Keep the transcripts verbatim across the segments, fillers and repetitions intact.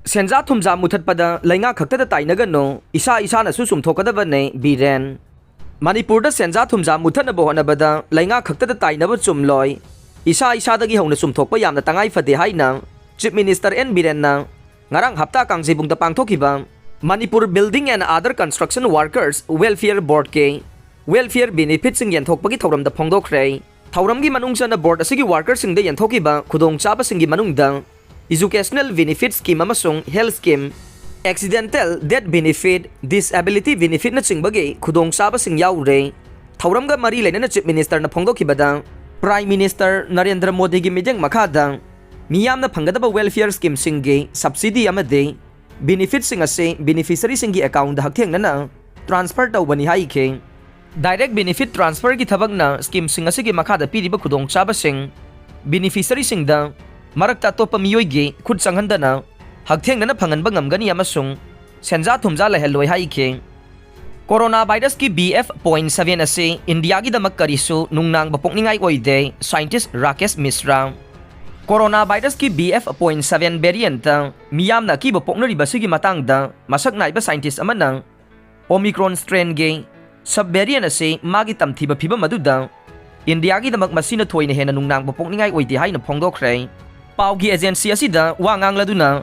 ꯁꯦꯟꯖꯥ ꯊꯨꯝꯖꯥ ꯃꯨꯊꯠꯄꯗ ꯂꯩꯉꯥꯛ ꯈꯛꯇꯗ ꯇꯥꯏꯅꯒꯅꯨ, ꯏꯁꯥ ꯏꯁꯥꯅꯁꯨ ꯆꯨꯝꯊꯣꯛꯀꯗꯕꯅꯦ, ꯕꯤꯔꯦꯟ꯫ ꯃꯅꯤꯄꯨꯔꯗ ꯁꯦꯟꯖꯥ ꯊꯨꯝꯖꯥ ꯃꯨꯊꯠꯅꯕ ꯍꯣꯠꯅꯕꯗ ꯂꯩꯉꯥꯛ ꯈꯛꯇꯗ ꯇꯥꯏꯅꯕ ꯆꯨꯝꯂꯣꯏ, ꯏꯁꯥ ꯏꯁꯥꯗꯒꯤ ꯍꯧꯅ ꯆꯨꯝꯊꯣꯛꯄ ꯌꯥꯝꯅ ꯇꯉꯥꯏ ꯐꯗꯦ ꯍꯥꯏꯅ Chief Minister ꯑꯦꯟ ꯕꯤꯔꯦꯟꯅ ꯉꯔꯥꯡ ꯍꯞꯇꯥ ꯀꯥꯡꯖꯩꯕꯨꯡꯗ ꯄꯥꯡꯊꯣꯛꯈꯤꯕ Manipur Building and Other Construction Workers Welfare Boardꯀꯤ welfare benefitꯁꯤꯡ ꯌꯦꯟꯊꯣꯛꯄꯒꯤ ꯊꯧꯔꯝꯗ ꯐꯣꯡꯗꯣꯛꯈ꯭ꯔꯦ꯫ ꯊꯧꯔꯝꯒꯤ ꯃꯅꯨꯡ ꯆꯟꯅ board ꯑꯁꯤꯒꯤ workerꯁꯤꯡꯗ ꯌꯦꯟꯊꯣꯛꯈꯤꯕ ꯈꯨꯗꯣꯡꯆꯥꯕꯁꯤꯡꯒꯤ ꯃꯅꯨꯡꯗ educational benefit scheme ꯑꯃꯁꯨꯡ health scheme, accidental death benefit, disability benefitꯅꯆꯤꯡꯕꯒꯤ ꯈꯨꯗꯣꯡꯆꯥꯕꯁꯤꯡ ꯌꯥꯎꯔꯦ꯫ ꯊꯧꯔꯝꯒ ꯃꯔꯤ ꯂꯩꯅꯅ Chief Ministerꯅ ꯐꯣꯡꯗꯣꯛꯈꯤꯕꯗ, Prime Minister ꯅꯔꯦꯟꯗ꯭ꯔ ꯃꯣꯗꯤꯒꯤ ꯃꯤꯠꯌꯦꯡ ꯃꯈꯥꯗ ꯃꯤꯌꯥꯝꯅ ꯐꯪꯒꯗꯕ welfare schemeꯁꯤꯡꯒꯤ subsidy ꯑꯃꯗꯤ benefitꯁꯤꯡ ꯑꯁꯤ beneficiaryꯁꯤꯡꯒꯤ accountꯗ ꯍꯛꯊꯦꯡꯅꯅ transfer ꯇꯧꯕꯅꯤ ꯍꯥꯏꯈꯤ꯫ Direct benefit transferꯒꯤ ꯊꯕꯛꯅ schemeꯁꯤꯡ ꯑꯁꯤꯒꯤ ꯃꯈꯥꯗ ꯄꯤꯔꯤꯕ ꯈꯨꯗꯣꯡꯆꯥꯕꯁꯤꯡ beneficiaryꯁꯤꯡꯗ ꯃꯔꯛꯇ ꯑꯇꯣꯞꯄ ꯃꯤꯑꯣꯏꯒꯤ ꯈꯨꯠ ꯆꯪꯍꯟꯗꯅ ꯍꯛꯊꯦꯡꯅꯅ ꯐꯪꯍꯟꯕ ꯉꯝꯒꯅꯤ ꯑꯃꯁꯨꯡ ꯁꯦꯟꯖꯥ ꯊꯨꯝꯖꯥ ꯂꯩꯍꯜꯂꯣꯏ ꯍꯥꯏꯈꯤ꯫ Corona virusꯀꯤ B F point seven ꯑꯁꯤ ꯏꯟꯗꯤꯌꯥꯒꯤꯗꯃꯛ ꯀꯔꯤꯁꯨ ꯅꯨꯡꯅꯥꯡꯕ ꯄꯣꯛꯅꯤꯡꯉꯥꯏ ꯑꯣꯏꯗꯦ, scientist Rakesh ꯃꯤꯁ꯭ꯔꯥ꯫ Corona virusꯀꯤ B F point seven variantꯇ ꯃꯤꯌꯥꯝꯅ ꯑꯀꯤꯕ ꯄꯣꯛꯅꯔꯤꯕꯁꯤꯒꯤ ꯃꯇꯥꯡꯗ ꯃꯁꯛ ꯅꯥꯏꯕ scientist ꯑꯃꯅ Omicron strainꯒꯤ subvariant ꯑꯁꯤ ꯃꯥꯒꯤ ꯇꯝꯊꯤꯕ ꯐꯤꯚꯝ ꯑꯗꯨꯗ ꯏꯟꯗꯤꯌꯥꯒꯤꯗꯃꯛ ꯃꯁꯤꯅ ꯊꯣꯏꯅ ꯍꯦꯟꯅ ꯅꯨꯡꯅꯥꯡꯕ ꯄꯣꯛꯅꯤꯡꯉꯥꯏ ꯑꯣꯏꯗꯦ ꯍꯥꯏꯅ ꯐꯣꯡꯗꯣꯛꯈ꯭ꯔꯦ꯫ ꯄꯥꯎꯒꯤ agency ꯑꯁꯤꯗ ꯋꯥ ꯉꯥꯡꯂꯗꯨꯅ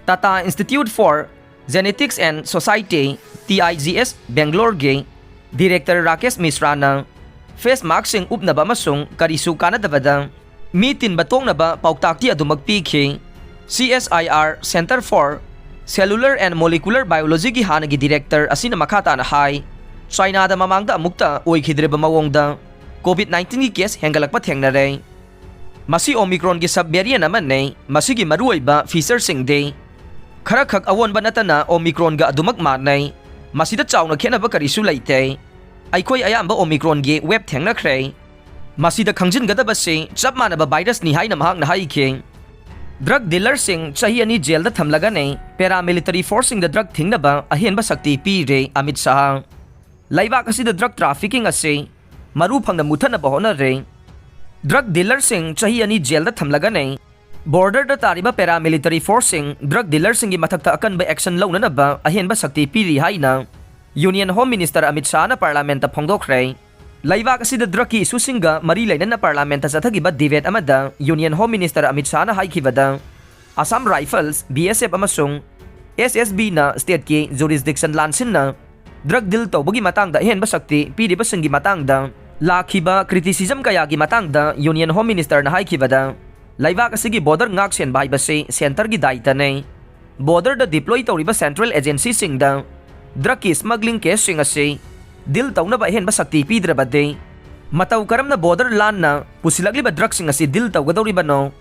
Tata Institute for Genetics and Society, T I G S, Bangaloreꯒꯤ director Rakesh ꯃꯤꯁ꯭ꯔꯥꯅ face maskꯁꯤꯡ ꯎꯞꯅꯕ ꯑꯃꯁꯨꯡ ꯀꯔꯤꯁꯨ ꯀꯥꯟꯅꯗꯕꯗ ꯃꯤ ꯇꯤꯟꯕ ꯇꯣꯛꯅꯕ ꯄꯥꯎꯇꯥꯛꯇꯤ ꯑꯗꯨꯃꯛ ꯄꯤꯈꯤ꯫ C S I R, Centre for Cellular and Molecular Biologyꯒꯤ ꯍꯥꯟꯅꯒꯤ director ꯑꯁꯤꯅ ꯃꯈꯥ ꯇꯥꯅ ꯍꯥꯏ, ꯆꯥꯏꯅꯥꯗ ꯃꯃꯥꯡꯗ ꯑꯃꯨꯛꯇ ꯑꯣꯏꯈꯤꯗ꯭ꯔꯤꯕ ꯃꯑꯣꯡꯗ COVID nineteenꯒꯤ case ꯍꯦꯟꯒꯠꯂꯛꯄ ꯊꯦꯡꯅꯔꯦ꯫ ꯃꯁꯤ Omicronꯒꯤ subvariant ꯑꯃꯅꯤ꯫ ꯃꯁꯤꯒꯤ ꯃꯔꯨꯑꯣꯏꯕ featureꯁꯤꯡꯗꯤ ꯈꯔꯈꯛ ꯑꯑꯣꯟꯕ ꯅꯠꯇꯅ Omicronꯒ ꯑꯗꯨꯃꯛ ꯃꯥꯟꯅꯩ꯫ ꯃꯁꯤꯗ ꯆꯥꯎꯅ ꯈꯦꯠꯅꯕ ꯀꯔꯤꯁꯨ ꯂꯩꯇꯦ꯫ ꯑꯩꯈꯣꯏ ꯑꯌꯥꯝꯕ Omicronꯒꯤ wave ꯊꯦꯡꯅꯈ꯭ꯔꯦ꯫ ꯃꯁꯤꯗ ꯈꯪꯖꯤꯟꯒꯗꯕꯁꯤ ꯆꯞ ꯃꯥꯟꯅꯕ virusꯅꯤ ꯍꯥꯏꯅ ꯃꯍꯥꯛꯅ ꯍꯥꯏꯈꯤ꯫ Drug dealerꯁꯤꯡ ꯆꯍꯤ ꯑꯅꯤ jailꯗ ꯊꯝꯂꯒꯅꯤ꯫ Paramilitary forceꯁꯤꯡꯗ drug ꯊꯤꯡꯅꯕ ꯑꯍꯦꯟꯕ ꯁꯛꯇꯤ ꯄꯤꯔꯦ ꯑꯃꯤꯠ ꯁꯥꯍ꯫ ꯂꯩꯕꯥꯛ ꯑꯁꯤꯗ drug trafficking ꯑꯁꯤ ꯃꯔꯨ ꯐꯪꯅ ꯃꯨꯊꯠꯅꯕ ꯍꯣꯠꯅꯔꯦ꯫ Drug dealerꯁꯤꯡ ꯆꯍꯤ ꯑꯅꯤ jailꯗ ꯊꯝꯂꯒꯅꯤ꯫ Border-ꯗ ꯇꯥꯔꯤꯕ paramilitary force-ꯁꯤꯡ drug dealer-ꯁꯤꯡꯒꯤ ꯃꯊꯛꯇ ꯑꯀꯟꯕ action ꯂꯧꯅꯅꯕ ꯑꯍꯦꯟꯕ ꯁꯛꯇꯤ ꯄꯤꯔꯤ ꯍꯥꯏꯅ Union Home Minister ꯑꯃꯤꯠ ꯁꯥꯍꯅ Parliament-ꯇ ꯐꯣꯡꯗꯣꯛꯈ꯭ꯔꯦ꯫ ꯂꯩꯕꯥꯛ ꯑꯁꯤꯗ drug-ꯀꯤ issue-ꯁꯤꯡꯒ ꯃꯔꯤ ꯂꯩꯅꯅ Parliament-ꯇ ꯆꯠꯊꯈꯤꯕ debate ꯑꯃꯗ Union Home Minister Amit ꯁꯥꯍꯅ ꯍꯥꯏꯈꯤꯕꯗ, Assam Rifles, B S F ꯑꯃꯁꯨꯡ S S B-ꯅ state-ꯀꯤ jurisdiction ꯂꯥꯟꯁꯤꯟꯅ drug deal ꯇꯧꯕꯒꯤ ꯃꯇꯥꯡꯗ ꯑꯍꯦꯟꯕ ꯁꯛꯇꯤ ꯄꯤꯔꯤꯕꯁꯤꯡꯒꯤ ꯃꯇꯥꯡꯗ ꯂꯥꯛꯈꯤꯕ criticism ꯀꯌꯥꯒꯤ ꯃꯇꯥꯡꯗ Union Home Minister-ꯅ ꯍꯥꯏꯈꯤꯕꯗ, ꯂꯩꯕꯥꯛ ꯑꯁꯤꯒꯤ border ꯉꯥꯛ ꯁꯦꯟꯕ ꯍꯥꯏꯕꯁꯤ centre-ꯒꯤ ꯗꯥꯌꯤꯠꯇꯅꯤ꯫ Border-ꯗ deploy ꯇꯧꯔꯤꯕ central agency-ꯁꯤꯡꯗ drug-ꯀꯤ smuggling case-ꯁꯤꯡ ꯑꯁꯤ deal ꯇꯧꯅꯕ ꯑꯍꯦꯟꯕ ꯁꯛꯇꯤ ꯄꯤꯗ꯭ꯔꯕꯗꯤ, ꯃꯇꯧ ꯀꯔꯝꯅ border ꯂꯥꯟꯅ ꯄꯨꯁꯤꯜꯂꯛꯂꯤꯕ drug-ꯁꯤꯡ ꯑꯁꯤ deal ꯇꯧꯒꯗꯧꯔꯤꯕꯅꯣ?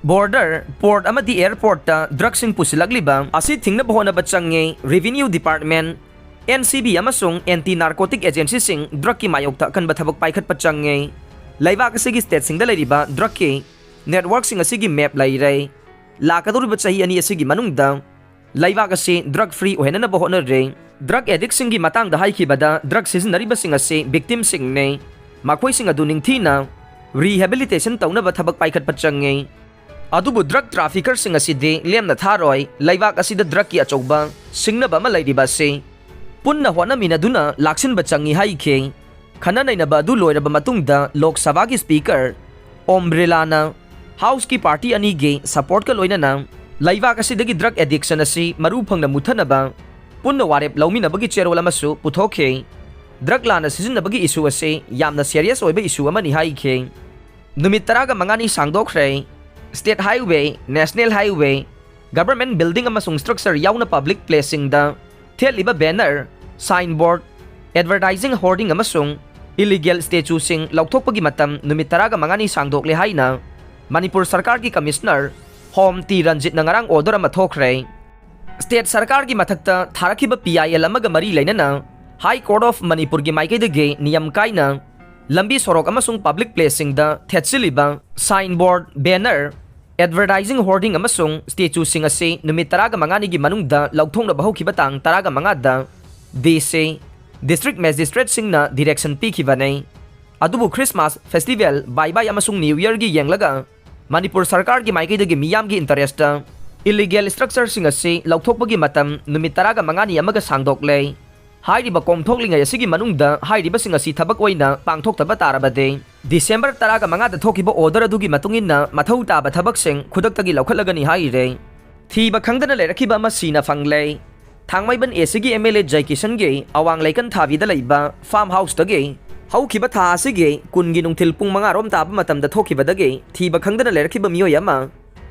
Border, port ꯑꯃꯗꯤ airport-ꯇ drug-ꯁꯤꯡ ꯄꯨꯁꯤꯜꯂꯛꯂꯤꯕ ꯑꯁꯤ ꯊꯤꯡꯅꯕ ꯍꯣꯠꯅꯕ ꯆꯪꯉꯤ꯫ Revenue Department, N C B ꯑꯃꯁꯨꯡ anti narcotic agency-ꯁꯤꯡ drug-ꯀꯤ ꯃꯥꯌꯣꯛꯇ ꯑꯀꯟꯕ ꯊꯕꯛ ꯄꯥꯏꯈꯠꯄ ꯆꯪꯉꯤ꯫ ꯂꯩꯕꯥꯛ ꯑꯁꯤꯒꯤ state-ꯁꯤꯡꯗ ꯂꯩꯔꯤꯕ drug-ꯀꯤ network-ꯁꯤꯡ ꯑꯁꯤꯒꯤ map ꯂꯩꯔꯦ꯫ ꯂꯥꯛꯀꯗꯧꯔꯤꯕ ꯆꯍꯤ ꯑꯅꯤ ꯑꯁꯤꯒꯤ ꯃꯅꯨꯡꯗ ꯂꯩꯕꯥꯛ ꯑꯁꯤ drug free ꯑꯣꯏꯍꯟꯅꯕ ꯍꯣꯠꯅꯔꯦ꯫ Drug addict-ꯁꯤꯡꯒꯤ ꯃꯇꯥꯡꯗ ꯍꯥꯏꯈꯤꯕꯗ, drug ꯁꯤꯖꯤꯟꯅꯔꯤꯕꯁꯤꯡ ꯑꯁꯤ victim-ꯁꯤꯡꯅꯤ꯫ ꯃꯈꯣꯏꯁꯤꯡ ꯑꯗꯨ ꯅꯤꯡꯊꯤꯅ rehabilitation ꯇꯧꯅꯕ ꯊꯕꯛ ꯄꯥꯏꯈꯠꯄ ꯆꯪꯉꯤ꯫ ꯑꯗꯨꯕꯨ drug trafficker-ꯁꯤꯡ ꯑꯁꯤꯗꯤ ꯂꯦꯝꯅ ꯊꯥꯔꯣꯏ꯫ ꯂꯩꯕꯥꯛ ꯑꯁꯤꯗ drug-ꯀꯤ ꯑꯆꯧꯕ ꯁꯤꯡꯅꯕ ꯑꯃ ꯂꯩꯔꯤꯕ ꯑꯁꯤ ꯄꯨꯟꯅ ꯍꯣꯠꯅꯃꯤꯟꯅꯗꯨꯅ ꯂꯥꯛꯁꯤꯟꯕ ꯆꯪꯉꯤ ꯍꯥꯏꯈꯤ꯫ ꯈꯟꯅ ꯅꯩꯅꯕ ꯑꯗꯨ ꯂꯣꯏꯔꯕ ꯃꯇꯨꯡꯗ ꯂꯣꯛ ꯁꯚꯥꯒꯤ Speaker ꯑꯣꯝ ꯕꯤꯔꯂꯥꯅ House-ꯀꯤ party ꯑꯅꯤꯒꯤ support-ꯀ ꯂꯣꯏꯅꯅ ꯂꯩꯕꯥꯛ ꯑꯁꯤꯗꯒꯤ drug addiction ꯑꯁꯤ ꯃꯔꯨ ꯐꯪꯅ ꯃꯨꯠꯊꯅꯕ ꯄꯨꯟꯅ ꯋꯥꯔꯦꯞ ꯂꯧꯃꯤꯟꯅꯕꯒꯤ ꯆꯦꯔꯣꯜ ꯑꯃꯁꯨ ꯄꯨꯊꯣꯛꯈꯤ꯫ Drug ꯂꯥꯟꯅ ꯁꯤꯖꯤꯟꯅꯕꯒꯤ issue ꯑꯁꯤ ꯌꯥꯝꯅ serious ꯑꯣꯏꯕ issue ꯑꯃꯅꯤ ꯍꯥꯏꯈꯤ꯫ ꯅꯨꯃꯤꯠ ꯇꯔꯥꯒ ꯃꯉꯥꯅꯤ ꯁꯥꯡꯗꯣꯛꯈ꯭ꯔꯦ꯫ State highway, national highway, government building ꯑꯃꯁꯨꯡ structure ꯌꯥꯎꯅ public place-ꯁꯤꯡꯗ ꯊꯦꯠꯂꯤꯕ banner, signboard, advertising hoarding ꯑꯃꯁꯨꯡ illegal statue-ꯁꯤꯡ ꯂꯧꯊꯣꯛꯄꯒꯤ ꯃꯇꯝ ꯅꯨꯃꯤꯠ ꯇꯔꯥꯒ ꯃꯉꯥꯅꯤ ꯁꯥꯡꯗꯣꯛꯂꯦ ꯍꯥꯏꯅ ꯃꯅꯤꯄꯨꯔ ꯁꯔꯀꯥꯔꯒꯤ Commissioner Home ꯇꯤ ꯔꯟꯖꯤꯠꯅ ꯉꯔꯥꯡ order ꯑꯃ ꯊꯣꯛꯈ꯭ꯔꯦ꯫ State ꯁꯔꯀꯥꯔꯒꯤ ꯃꯊꯛꯇ ꯊꯥꯔꯛꯈꯤꯕ P I L ꯑꯃꯒ ꯃꯔꯤ ꯂꯩꯅꯅ High Court of ꯃꯅꯤꯄꯨꯔꯒꯤ ꯃꯥꯏꯀꯩꯗꯒꯤ ꯅꯤꯌꯝ ꯀꯥꯏꯅ ꯂꯝꯕꯤ ꯁꯣꯔꯣꯛ ꯑꯃꯁꯨꯡ public place-ꯁꯤꯡꯗ ꯊꯦꯠꯆꯤꯜꯂꯤꯕ signboard, banner, advertising hoarding ꯑꯃꯁꯨꯡ statue-ꯁꯤꯡ ꯑꯁꯤ ꯅꯨꯃꯤꯠ ꯇꯔꯥꯒ ꯃꯉꯥꯅꯤꯒꯤ ꯃꯅꯨꯡꯗ ꯂꯧꯊꯣꯛꯅꯕ ꯍꯧꯈꯤꯕ ꯇꯥꯡ ꯇꯔꯥꯒ ꯃꯉꯥꯗ D C, District Magistrate-ꯁꯤꯡꯅ direction ꯄꯤꯈꯤꯕꯅꯤ꯫ ꯑꯗꯨꯕꯨ Christmas festival, ꯕꯥꯏ ꯕꯥꯏ ꯑꯃꯁꯨꯡ New Year-ꯒꯤ ꯌꯦꯡꯂꯒ ꯃꯅꯤꯄꯨꯔ ꯁꯔꯀꯥꯔꯒꯤ ꯃꯥꯏꯀꯩꯗꯒꯤ ꯃꯤꯌꯥꯝꯒꯤ ꯏꯟꯇꯔꯦꯁꯇ ꯏꯂꯤꯒꯦꯜ ꯁ꯭ꯇ꯭ꯔꯛꯆꯔꯁꯤꯡ ꯑꯁꯤ ꯂꯧꯊꯣꯛꯄꯒꯤ ꯃꯇꯝ ꯅꯨꯃꯤꯠ ꯇꯔꯥꯒ ꯃꯉꯥꯅꯤ ꯑꯃꯒ ꯁꯥꯡꯗꯣꯛꯂꯦ꯫ ꯍꯥꯏꯔꯤꯕ ꯀꯣꯝꯊꯣꯛꯂꯤꯉꯩ ꯑꯁꯤꯒꯤ ꯃꯅꯨꯡꯗ ꯍꯥꯏꯔꯤꯕꯁꯤꯡ ꯑꯁꯤ ꯊꯕꯛ ꯑꯣꯏꯅ ꯄꯥꯡꯊꯣꯛꯇꯕ ꯇꯥꯔꯕꯗꯤ, ꯗꯤꯁꯦꯝꯕꯔ ꯇꯔꯥꯒ ꯃꯉꯥꯗ ꯊꯣꯛꯈꯤꯕ ꯑꯣꯔꯗꯔ ꯑꯗꯨꯒꯤ ꯃꯇꯨꯡ ꯏꯟꯅ ꯃꯊꯧ ꯇꯥꯕ ꯊꯕꯛꯁꯤꯡ ꯈꯨꯗꯛꯇꯒꯤ ꯂꯧꯈꯠꯂꯒꯅꯤ ꯍꯥꯏꯔꯦ꯫ ꯊꯤꯕ ꯈꯪꯗꯅ ꯂꯩꯔꯛꯈꯤꯕ ꯑꯃ ꯁꯤꯅ ꯐꯪꯂꯦ꯫ ꯊꯥꯡꯃꯩꯕꯟ ꯑꯦꯁꯤꯒꯤ ꯑꯦꯝ ꯑꯦꯜ ꯑꯦ ꯖꯩꯀꯤꯁꯟꯒꯤ ꯑꯋꯥꯡ ꯂꯩꯀꯟ ꯊꯥꯕꯤꯗ ꯂꯩꯕ ꯐꯥꯔꯝ ꯍꯥꯎꯁꯇꯒꯤ ꯍꯧꯈꯤꯕ ꯊꯥ ꯑꯁꯤꯒꯤ ꯀꯨꯟꯒꯤ ꯅꯨꯡꯊꯤꯜ ꯄꯨꯡ ꯃꯉꯥ ꯔꯣꯝ ꯇꯥꯕ ꯃꯇꯝꯗ ꯊꯣꯛꯈꯤꯕꯗꯒꯤ ꯊꯤꯕ ꯈꯪꯗꯅ ꯂꯩꯔꯛꯈꯤꯕ ꯃꯤꯑꯣꯏ ꯑꯃ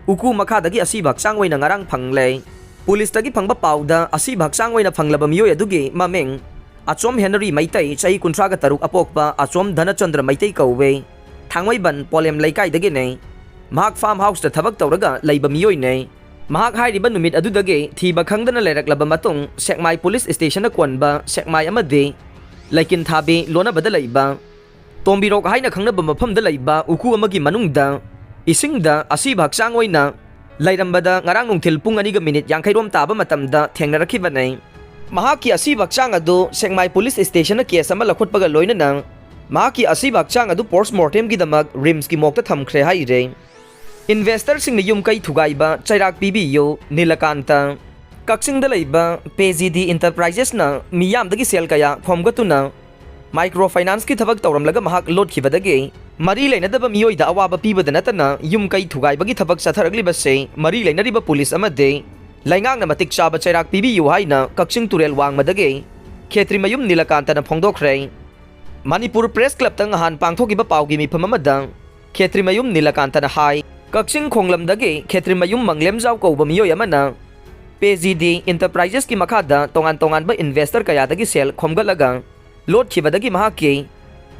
ꯎꯀꯨ ꯃꯈꯥꯗꯒꯤ ꯑꯁꯤꯕ ꯍꯛꯆꯥꯡ ꯑꯣꯏꯅ ꯉꯔꯥꯡ ꯐꯪꯂꯦ꯫ ꯄꯨꯂꯤꯁꯇꯒꯤ ꯐꯪꯕ ꯄꯥꯎꯗ ꯑꯁꯤꯕ ꯍꯛꯆꯥꯡ ꯑꯣꯏꯅ ꯐꯪꯂꯕ ꯃꯤꯑꯣꯏ ꯑꯗꯨꯒꯤ ꯃꯃꯤꯡ ꯑꯆꯣꯝ ꯍꯦꯅꯔꯤ ꯃꯩꯇꯩ, ꯆꯍꯤ ꯀꯨꯟꯊ꯭ꯔꯥꯒ ꯇꯔꯨꯛ, ꯑꯄꯣꯛꯄ ꯑꯆꯣꯝ ꯙꯅꯆꯟꯗ꯭ꯔ ꯃꯩꯇꯩ ꯀꯧꯋꯦ꯫ ꯊꯥꯡꯃꯩꯕꯟ ꯄꯣꯂꯦꯝ ꯂꯩꯀꯥꯏꯗꯒꯤꯅꯦ꯫ ꯃꯍꯥꯛ ꯐꯥꯔꯝ ꯍꯥꯎꯁꯇ ꯊꯕꯛ ꯇꯧꯔꯒ ꯂꯩꯕ ꯃꯤꯑꯣꯏꯅꯦ꯫ ꯃꯍꯥꯛ ꯍꯥꯏꯔꯤꯕ ꯅꯨꯃꯤꯠ ꯑꯗꯨꯗꯒꯤ ꯊꯤꯕ ꯈꯪꯗꯅ ꯂꯩꯔꯛꯂꯕ ꯃꯇꯨꯡ, ꯁꯦꯛꯃꯥꯏ ꯄꯨꯂꯤꯁ ꯁ꯭ꯇꯦꯁꯟꯅ ꯀꯣꯟꯕ ꯁꯦꯛꯃꯥꯏ ꯑꯃꯗꯤ ꯂꯩꯀꯤꯟꯊꯥꯕꯤ ꯂꯣꯟꯅꯕꯗ ꯂꯩꯕ ꯇꯣꯝꯕꯤꯔꯣꯛ ꯍꯥꯏꯅ ꯈꯪꯅꯕ ꯃꯐꯝꯗ ꯂꯩꯕ ꯎꯀꯨ ꯑꯃꯒꯤ ꯃꯅꯨꯡꯗ ꯏꯁꯤꯡꯗ ꯑꯁꯤꯕ ꯍꯛꯆꯥꯡ ꯑꯣꯏꯅ ꯂꯩꯔꯝꯕꯗ ꯉꯔꯥꯡ ꯅꯨꯡꯊꯤꯜ ꯄꯨꯡ ꯑꯅꯤꯒ ꯃꯤꯅꯤꯠ ꯌꯥꯡꯈꯩ ꯔꯣꯝ ꯇꯥꯕ ꯃꯇꯝꯗ ꯊꯦꯡꯅꯔꯛꯈꯤꯕꯅꯦ꯫ ꯃꯍꯥꯛꯀꯤ ꯑꯁꯤꯕ ꯍꯛꯆꯥꯡ ꯑꯗꯨ ꯁꯦꯛꯃꯥꯏ ꯄꯨꯂꯤꯁ ꯁ꯭ꯇꯦꯁꯟꯅ ꯀꯦꯁ ꯑꯃ ꯂꯧꯈꯠꯄꯒ ꯂꯣꯏꯅꯅ ꯃꯍꯥꯛꯀꯤ ꯑꯁꯤꯕ ꯍꯛꯆꯥꯡ ꯑꯗꯨ ꯄꯣꯁꯠꯃꯣꯔꯇꯦꯝꯒꯤꯗꯃꯛ ꯔꯤꯝꯁꯀꯤ ꯃꯣꯔꯒꯇ ꯊꯝꯈ꯭ꯔꯦ ꯍꯥꯏꯔꯦ꯫ ꯏꯟꯚꯦꯁꯇꯔꯁꯤꯡꯅ ꯌꯨꯝ ꯀꯩ ꯊꯨꯒꯥꯏꯕ ꯆꯩꯔꯥꯛ ꯄꯤꯕꯤꯌꯨ, ꯅꯤꯂꯀꯥꯟꯇ꯫ ꯀꯛꯆꯤꯡꯗ ꯂꯩꯕ ꯄꯦ ꯖꯤ ꯗꯤ ꯏꯟꯇꯔꯄ꯭ꯔꯥꯏꯖꯦꯁꯅ ꯃꯤꯌꯥꯝꯗꯒꯤ ꯁꯦꯜ ꯀꯌꯥ ꯈꯣꯝꯒꯠꯇꯨꯅ ꯃꯥꯏꯀ꯭ꯔꯣ ꯐꯥꯏꯅꯥꯟꯁꯀꯤ ꯊꯕꯛ ꯇꯧꯔꯝꯂꯒ ꯃꯍꯥꯛ ꯂꯣꯠꯈꯤꯕꯗꯒꯤ ꯃꯔꯤ ꯂꯩꯅꯗꯕ ꯃꯤꯑꯣꯏꯗ ꯑꯋꯥꯕ ꯄꯤꯕꯗ ꯅꯠꯇꯅ ꯌꯨꯝ ꯀꯩ ꯊꯨꯒꯥꯏꯕꯒꯤ ꯊꯕꯛ ꯆꯠꯊꯔꯛꯂꯤꯕꯁꯤ ꯃꯔꯤ ꯂꯩꯅꯔꯤꯕ ꯄꯨꯂꯤꯁ ꯑꯃꯗꯤ ꯂꯩꯉꯥꯛꯅ ꯃꯇꯤꯛ ꯆꯥꯕ ꯆꯩꯔꯥꯛ ꯄꯤꯕꯤꯌꯨ ꯍꯥꯏꯅ ꯀꯛꯆꯤꯡ ꯇꯨꯔꯦꯜ ꯋꯥꯡꯃꯗꯒꯤ ꯈꯦꯇ꯭ꯔꯤꯃꯌꯨꯝ ꯅꯤꯂꯀꯥꯟꯇꯅ ꯐꯣꯡꯗꯣꯛꯈ꯭ꯔꯦ꯫ ꯃꯅꯤꯄꯨꯔ ꯄ꯭ꯔꯦꯁ ꯀ꯭ꯂꯕꯇ ꯉꯍꯥꯟ ꯄꯥꯡꯊꯣꯛꯈꯤꯕ ꯄꯥꯎꯒꯤ ꯃꯤꯐꯝ ꯑꯃꯗ ꯈꯦꯇ꯭ꯔꯤꯃꯌꯨꯝ ꯅꯤꯂꯀꯥꯟꯇꯅ ꯍꯥꯏ, ꯀꯛꯆꯤꯡ ꯈꯣꯡꯂꯝꯗꯒꯤ ꯈꯦꯇ꯭ꯔꯤꯃꯌꯨꯝ ꯃꯪꯂꯦꯝꯖꯥꯎ ꯀꯧꯕ ꯃꯤꯑꯣꯏ ꯑꯃꯅ ꯄꯦ ꯖꯤ ꯗꯤ ꯏꯟꯇꯔꯄ꯭ꯔꯥꯏꯖꯦꯁꯀꯤ ꯃꯈꯥꯗ ꯇꯣꯉꯥꯟ ꯇꯣꯉꯥꯟꯕ ꯏꯟꯚꯦꯁꯇꯔ ꯀꯌꯥꯗꯒꯤ ꯁꯦꯜ ꯈꯣꯝꯒꯠꯂꯒ ꯂꯣꯠꯈꯤꯕꯗꯒꯤ ꯃꯍꯥꯛꯀꯤ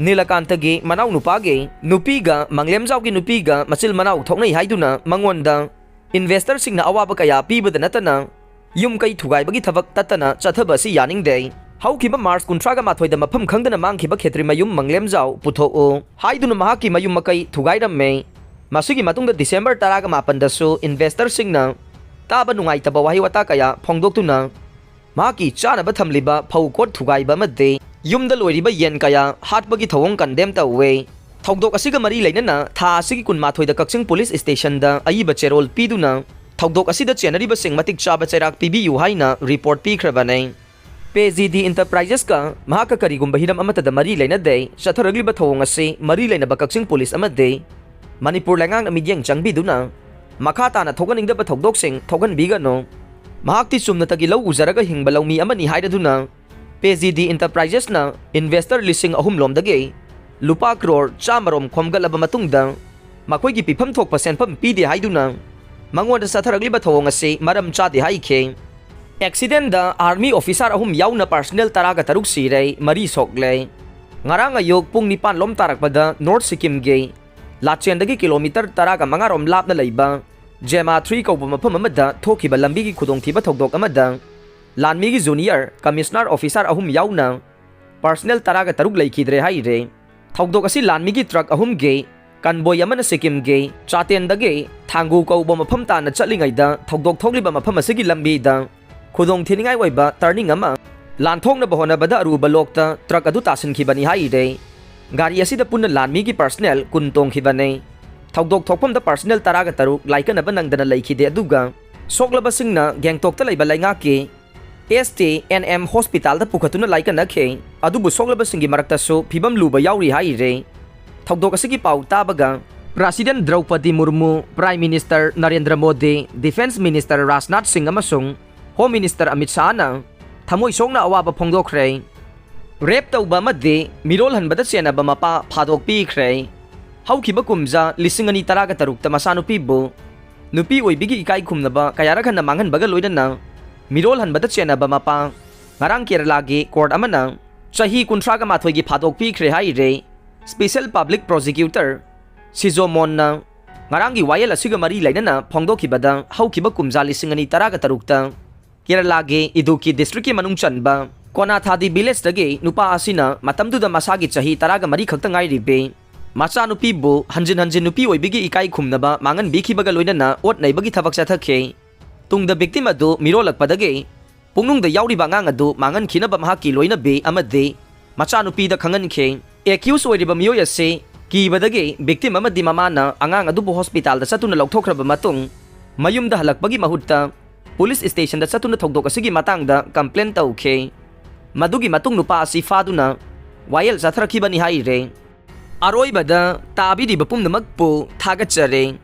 ꯅꯤꯂꯀꯥꯟꯇꯒꯤ ꯃꯅꯥꯎꯅꯨꯄꯥꯒꯤ ꯅꯨꯄꯤꯒ ꯃꯪꯂꯦꯝꯖꯥꯎꯒꯤ ꯅꯨꯄꯤꯒ ꯃꯆꯤꯜ ꯃꯅꯥꯎ ꯊꯣꯛꯅꯩ ꯍꯥꯏꯗꯨꯅ ꯃꯉꯣꯟꯗ ꯏꯟꯚꯦꯁꯇꯔꯁꯤꯡꯅ ꯑꯋꯥꯕ ꯀꯌꯥ ꯄꯤꯕꯗ ꯅꯠꯇꯅ ꯌꯨꯝ ꯀꯩ ꯊꯨꯒꯥꯏꯕꯒꯤ ꯊꯕꯛ ꯇꯠꯇꯅ ꯆꯠꯊꯕ ꯑꯁꯤ ꯌꯥꯅꯤꯡꯗꯦ꯫ ꯍꯧꯈꯤꯕ ꯃꯥꯔꯆ ꯀꯨꯟꯊ꯭ꯔꯥꯒ ꯃꯥꯊꯣꯏꯗ ꯃꯐꯝ ꯈꯪꯗꯅ ꯃꯥꯡꯈꯤꯕ ꯈꯦꯇ꯭ꯔꯤꯃꯌꯨꯝ ꯃꯪꯂꯦꯝꯖꯥꯎ ꯄꯨꯊꯣꯛꯎ ꯍꯥꯏꯗꯨꯅ ꯃꯍꯥꯛꯀꯤ ꯃꯌꯨꯝ ꯃꯀꯩ ꯊꯨꯒꯥꯏꯔꯝꯃꯦ꯫ ꯃꯁꯤꯒꯤ ꯃꯇꯨꯡꯗ ꯗꯤꯁꯦꯝꯕꯔ ꯇꯔꯥꯒ ꯃꯥꯄꯟꯗꯁꯨ ꯏꯟꯚꯦꯁꯇꯔꯁꯤꯡꯅ ꯇꯥꯕ ꯅꯨꯡꯉꯥꯏꯇꯕ ꯋꯥꯍꯩ ꯋꯥꯇꯥ ꯀꯌꯥ ꯐꯣꯡꯗꯣꯛꯇꯨꯅ ꯃꯍꯥꯛꯀꯤ ꯆꯥꯅꯕ ꯊꯝꯂꯤꯕ ꯐꯧ ꯀꯣꯠ ꯊꯨꯒꯥꯏꯕ ꯑꯃꯗꯤ ꯌꯨꯝꯗ ꯂꯣꯏꯔꯤꯕ ꯌꯦꯟ ꯀꯌꯥ ꯍꯥꯠꯄꯒꯤ ꯊꯧꯑꯣꯡ ꯀꯟꯗꯦꯝ ꯇꯧꯋꯦ꯫ ꯊꯧꯗꯣꯛ ꯑꯁꯤꯒ ꯃꯔꯤ ꯂꯩꯅꯅ ꯊꯥ ꯑꯁꯤꯒꯤ ꯀꯨꯟꯃꯥꯊꯣꯏꯗ ꯀꯛꯆꯤꯡ ꯄꯨꯂꯤꯁ ꯁ꯭ꯇꯦꯁꯟꯗ ꯑꯏꯕ ꯆꯦꯔꯣꯜ ꯄꯤꯗꯨꯅ ꯊꯧꯗꯣꯛ ꯑꯁꯤꯗ ꯆꯦꯟꯅꯔꯤꯕꯁꯤꯡ ꯃꯇꯤꯛ ꯆꯥꯕ ꯆꯩꯔꯥꯛ ꯄꯤꯕꯤꯌꯨ ꯍꯥꯏꯅ ꯔꯤꯄꯣꯔꯠ ꯄꯤꯈ꯭ꯔꯕꯅꯤ꯫ ꯄꯦ ꯖꯤ ꯗꯤ ꯏꯟꯇꯔꯄ꯭ꯔꯥꯏꯖꯦꯁꯀ ꯃꯍꯥꯛꯀ ꯀꯔꯤꯒꯨꯝꯕ ꯍꯤꯔꯝ ꯑꯃꯠꯇꯗ ꯃꯔꯤ ꯂꯩꯅꯗꯦ꯫ ꯆꯠꯊꯔꯛꯂꯤꯕ ꯊꯧꯑꯣꯡ ꯑꯁꯤ ꯃꯔꯤ ꯂꯩꯅꯕ ꯀꯛꯆꯤꯡ ꯄꯨꯂꯤꯁ ꯑꯃꯗꯤ ꯃꯅꯤꯄꯨꯔ ꯂꯩꯉꯥꯛꯅ ꯃꯤꯠꯌꯦꯡ ꯆꯪꯕꯤꯗꯨꯅ ꯃꯈꯥ ꯇꯥꯅ ꯊꯣꯛꯍꯟꯅꯤꯡꯗꯕ ꯊꯧꯗꯣꯛꯁꯤꯡ ꯊꯣꯛꯍꯟꯕꯤꯒꯅꯨ꯫ ꯃꯍꯥꯛꯇꯤ ꯆꯨꯝꯅ ꯇꯒꯤ ꯂꯧ ꯎꯖꯔꯒ ꯍꯤꯡꯕ ꯂꯧꯃꯤ ꯑꯃꯅꯤ ꯍꯥꯏꯔꯗꯨꯅ ꯄꯦ ꯖꯤ ꯗꯤ ꯏꯟꯇꯔꯄ꯭ꯔꯥꯏꯖꯦꯁꯅ ꯏꯟꯚꯦꯁꯇꯔ ꯂꯤꯁꯤꯡ ꯑꯍꯨꯝ ꯂꯣꯝꯗꯒꯤ ꯂꯨꯄꯥ ꯀ꯭ꯔꯣꯔ ꯆꯥꯝꯃ ꯔꯣꯝ ꯈꯣꯝꯒꯠꯂꯕ ꯃꯇꯨꯡꯗ ꯃꯈꯣꯏꯒꯤ ꯄꯤꯐꯝ ꯊꯣꯛꯄ ꯁꯦꯟꯐꯝ ꯄꯤꯗꯦ ꯍꯥꯏꯗꯨꯅ ꯃꯉꯣꯟꯗ ꯆꯠꯊꯔꯛꯂꯤꯕ ꯊꯧꯑꯣꯡ ꯑꯁꯤ ꯃꯔꯝ ꯆꯥꯗꯦ ꯍꯥꯏꯈꯤ꯫ ꯑꯦꯛꯁꯤꯗꯦꯟꯗ ꯑꯥꯔꯃꯤ ꯑꯣꯐꯤꯁꯥꯔ ꯑꯍꯨꯝ ꯌꯥꯎꯅ ꯄꯥꯔꯁꯅꯦꯜ ꯇꯔꯥꯒ ꯇꯔꯨꯛ ꯁꯤꯔꯦ, ꯃꯔꯤ ꯁꯣꯛꯂꯦ꯫ ꯉꯔꯥꯡ ꯑꯌꯨꯛ ꯄꯨꯡ ꯅꯤꯄꯥꯟ ꯂꯣꯝ ꯇꯥꯔꯛꯄꯗ ꯅꯣꯔꯠ ꯁꯤꯛꯀꯤꯝꯒꯤ ꯂꯥꯆꯦꯟꯗꯒꯤ ꯀꯤꯂꯣꯃꯤꯇꯔ ꯇꯔꯥꯒ ꯃꯉꯥ ꯔꯣꯝ ꯂꯥꯞꯅ ꯂꯩꯕ ꯖꯦꯃꯥ ꯊ꯭ꯔꯤ ꯀꯧꯕ ꯃꯐꯝ ꯑꯃꯗ ꯊꯣꯛꯈꯤꯕ ꯂꯝꯕꯤꯒꯤ ꯈꯨꯗꯣꯡꯊꯤꯕ ꯊꯧꯗꯣꯛ ꯑꯃꯗ ꯂꯥꯟꯃꯤꯒꯤ ꯖꯨꯅꯤꯌꯔ ꯀꯃꯤꯁꯅꯔ ꯑꯣꯐꯤꯁꯥꯔ ꯑꯍꯨꯝ ꯌꯥꯎꯅ ꯄꯥꯔꯁꯅꯦꯜ ꯇꯔꯥꯒ ꯇꯔꯨꯛ ꯂꯩꯈꯤꯗ꯭ꯔꯦ ꯍꯥꯏꯔꯦ꯫ ꯊꯧꯗꯣꯛ ꯑꯁꯤ ꯂꯥꯟꯃꯤꯒꯤ ꯇ꯭ꯔꯛ ꯑꯍꯨꯝꯒꯤ ꯀꯟꯕꯣꯏ ꯑꯃꯅ ꯁꯤꯛꯀꯤꯝꯒꯤ ꯆꯥꯇꯦꯟꯗꯒꯤ ꯊꯥꯡꯒꯨ ꯀꯧꯕ ꯃꯐꯝ ꯇꯥꯟꯅ ꯆꯠꯂꯤꯉꯩꯗ ꯊꯧꯗꯣꯛ ꯊꯣꯛꯂꯤꯕ ꯃꯐꯝ ꯑꯁꯤꯒꯤ ꯂꯝꯕꯤꯗ ꯈꯨꯗꯣꯡ ꯊꯤꯅꯤꯡꯉꯥꯏ ꯑꯣꯏꯕ ꯇꯔꯅꯤꯡ ꯑꯃ ꯂꯥꯟꯊꯣꯛꯅꯕ ꯍꯣꯠꯅꯕꯗ ꯑꯔꯨꯕ ꯂꯣꯛꯇ ꯇ꯭ꯔꯛ ꯑꯗꯨ ꯇꯥꯁꯤꯟꯈꯤꯕꯅꯤ ꯍꯥꯏꯔꯦ꯫ ꯒꯥꯔꯤ ꯑꯁꯤꯗ ꯄꯨꯟꯅ ꯂꯥꯟꯃꯤꯒꯤ ꯄꯥꯔꯁꯅꯦꯜ ꯀꯨꯟ ꯇꯣꯡꯈꯤꯕꯅꯤ꯫ ꯊꯧꯗꯣꯛ ꯊꯣꯛꯐꯝꯗ ꯄꯥꯔꯁꯅꯦꯜ ꯇꯔꯥꯒ ꯇꯔꯨꯛ ꯂꯥꯏꯀꯠꯅꯕ ꯅꯪꯗꯅ ꯂꯩꯈꯤꯗꯦ, ꯑꯗꯨꯒ ꯁꯣꯛꯂꯕꯁꯤꯡꯅ ꯒꯦꯡꯇꯣꯛꯇ ꯂꯩꯕ ꯂꯩꯉꯥꯛꯀꯤ ꯑꯦꯁ ꯇꯤ ꯑꯦꯟ ꯑꯦꯝ ꯍꯣꯁꯄꯤꯇꯥꯜꯗ ꯄꯨꯈꯠꯇꯨꯅ ꯂꯥꯏꯀꯠꯅꯈꯤ꯫ ꯑꯗꯨꯕꯨ ꯁꯣꯛꯂꯕꯁꯤꯡꯒꯤ ꯃꯔꯛꯇꯁꯨ ꯐꯤꯕꯝ ꯂꯨꯕ ꯌꯥꯎꯔꯤ ꯍꯥꯏꯔꯦ꯫ ꯊꯧꯗꯣꯛ ꯑꯁꯤꯒꯤ ꯄꯥꯎ ꯇꯥꯕꯒ president Droupadi Murmu, prime minister Narendra Modi, defence minister Rajnath Singh ꯑꯃꯁꯨꯡ ꯍꯣꯝ ꯃꯤꯅꯤꯁꯇꯔ ꯑꯃꯤꯠ ꯁꯥꯍꯅ ꯊꯃꯣꯏ ꯁꯣꯛꯅ ꯑꯋꯥꯕ ꯐꯣꯡꯗꯣꯛꯈ꯭ꯔꯦ꯫ ꯔꯦꯞ ꯇꯧꯕ ꯑꯃꯗꯤ ꯃꯤꯔꯣꯜꯍꯟꯕꯗ ꯆꯦꯟꯅꯕ ꯃꯄꯥ ꯐꯥꯗꯣꯛꯄꯤꯈ꯭ꯔꯦ꯫ ꯍꯧꯈꯤꯕ ꯀꯨꯝꯖꯥ ꯂꯤꯁꯤꯡ ꯑꯅꯤ ꯇꯔꯥꯒ ꯇꯔꯨꯛꯇ ꯃꯆꯥꯅꯨꯄꯤꯕꯨ ꯅꯨꯄꯤ ꯑꯣꯏꯕꯤꯒꯤ ꯏꯀꯥꯏ ꯈꯨꯝꯅꯕ ꯀꯌꯥꯔꯛ ꯍꯟꯅ ꯃꯥꯡꯍꯟꯕꯒ ꯂꯣꯏꯅꯅ ꯃꯤꯔꯣꯜꯍꯟꯕꯗ ꯆꯦꯟꯅꯕ ꯃꯄꯥ ꯉꯔꯥꯡ ꯀꯦꯔꯂꯥꯒꯤ ꯀꯣꯔꯠ ꯑꯃꯅ ꯆꯍꯤ ꯀꯨꯟꯊ꯭ꯔꯥꯒ ꯃꯥꯊꯣꯏꯒꯤ ꯐꯥꯗꯣꯛꯄꯤꯈ꯭ꯔꯦ ꯍꯥꯏꯔꯦ꯫ ꯁ꯭ꯄꯦꯁꯦꯜ ꯄꯕ꯭ꯂꯤꯛ ꯄ꯭ꯔꯣꯁꯤꯀ꯭ꯌꯨꯇꯔ ꯁꯤꯖꯣ ꯃꯣꯟꯅ ꯉꯔꯥꯡꯒꯤ ꯋꯥꯌꯦꯜ ꯑꯁꯤꯒ ꯃꯔꯤ ꯂꯩꯅꯅ ꯐꯣꯡꯗꯣꯛꯈꯤꯕꯗ ꯍꯧꯈꯤꯕ ꯀꯨꯝꯖꯥ ꯂꯤꯁꯤꯡ ꯑꯅꯤ ꯇꯔꯥꯒ ꯇꯔꯨꯛꯇ ꯀꯦꯔꯂꯥꯒꯤ ꯏꯗꯨꯛꯀꯤ ꯗꯤꯁꯇ꯭ꯔꯤꯛꯀꯤ ꯃꯅꯨꯡ ꯆꯟꯕ ꯀꯣꯅꯥꯊꯥꯗꯤ ꯚꯤꯂꯦꯖꯇꯒꯤ ꯅꯨꯄꯥ ꯑꯁꯤꯅ ꯃꯇꯝꯗꯨꯗ ꯃꯁꯥꯒꯤ ꯆꯍꯤ ꯇꯔꯥꯒ ꯃꯔꯤ ꯈꯛꯇ ꯉꯥꯏꯔꯤꯕꯤ ꯃꯆꯥꯅꯨꯄꯤꯕꯨ ꯍꯟꯖꯤꯟ ꯍꯟꯖꯤꯟ ꯅꯨꯄꯤ ꯑꯣꯏꯕꯤꯒꯤ ꯏꯀꯥꯏ ꯈꯨꯝꯅꯕ ꯃꯥꯡꯍꯟꯕꯤꯈꯤꯕꯒ ꯂꯣꯏꯅꯅ ꯑꯣꯠ ꯅꯩꯕꯒꯤ ꯊꯕꯛ ꯆꯠꯊꯈꯤ꯫ ꯇꯨꯡꯗ ꯚꯤꯛꯇꯤꯝ ꯑꯗꯨ ꯃꯤꯔꯣꯜꯂꯛꯄꯗꯒꯤ ꯄꯨꯛꯅꯨꯡꯗ ꯌꯥꯎꯔꯤꯕ ꯑꯉꯥꯡ ꯑꯗꯨ ꯃꯥꯡꯍꯟꯈꯤꯅꯕ ꯃꯍꯥꯛꯀꯤ ꯂꯣꯏꯅꯕꯤ ꯑꯃꯗꯤ ꯃꯆꯥꯅꯨꯄꯤꯗ ꯈꯪꯍꯟꯈꯤ꯫ ꯑꯦꯀ꯭ꯌꯨꯁ ꯑꯣꯏꯔꯤꯕ ꯃꯤꯑꯣꯏ ꯑꯁꯤ ꯀꯤꯕꯗꯒꯤ victim ꯑꯃꯗꯤ ꯃꯃꯥꯅ ꯑꯉꯥꯡ ꯑꯗꯨꯕꯨ ꯍꯣꯁꯄꯤꯇꯥꯜꯗ ꯆꯠꯇꯨꯅ ꯂꯧꯊꯣꯛꯈ꯭ꯔꯕ ꯃꯇꯨꯡ, ꯃꯌꯨꯝꯗ ꯍꯜꯂꯛꯄꯒꯤ ꯃꯍꯨꯠꯇ ꯄꯨꯂꯤꯁ ꯁ꯭ꯇꯦꯁꯟꯗ ꯆꯠꯇꯨꯅ ꯊꯧꯗꯣꯛ ꯑꯁꯤꯒꯤ ꯃꯇꯥꯡꯗ ꯀꯝꯄ꯭ꯂꯦꯟ ꯇꯧꯈꯤ꯫ ꯃꯗꯨꯒꯤ ꯃꯇꯨꯡ ꯅꯨꯄꯥ ꯑꯁꯤ ꯐꯥꯗꯨꯅ ꯋꯥꯌꯦꯜ ꯆꯠꯊꯔꯛꯈꯤꯕꯅꯤ ꯍꯥꯏꯔꯦ꯫ ꯑꯔꯣꯏꯕꯗ ꯇꯥꯕꯤꯔꯤꯕ ꯄꯨꯝꯅꯃꯛꯄꯨ ꯊꯥꯒꯠꯆꯔꯤ꯫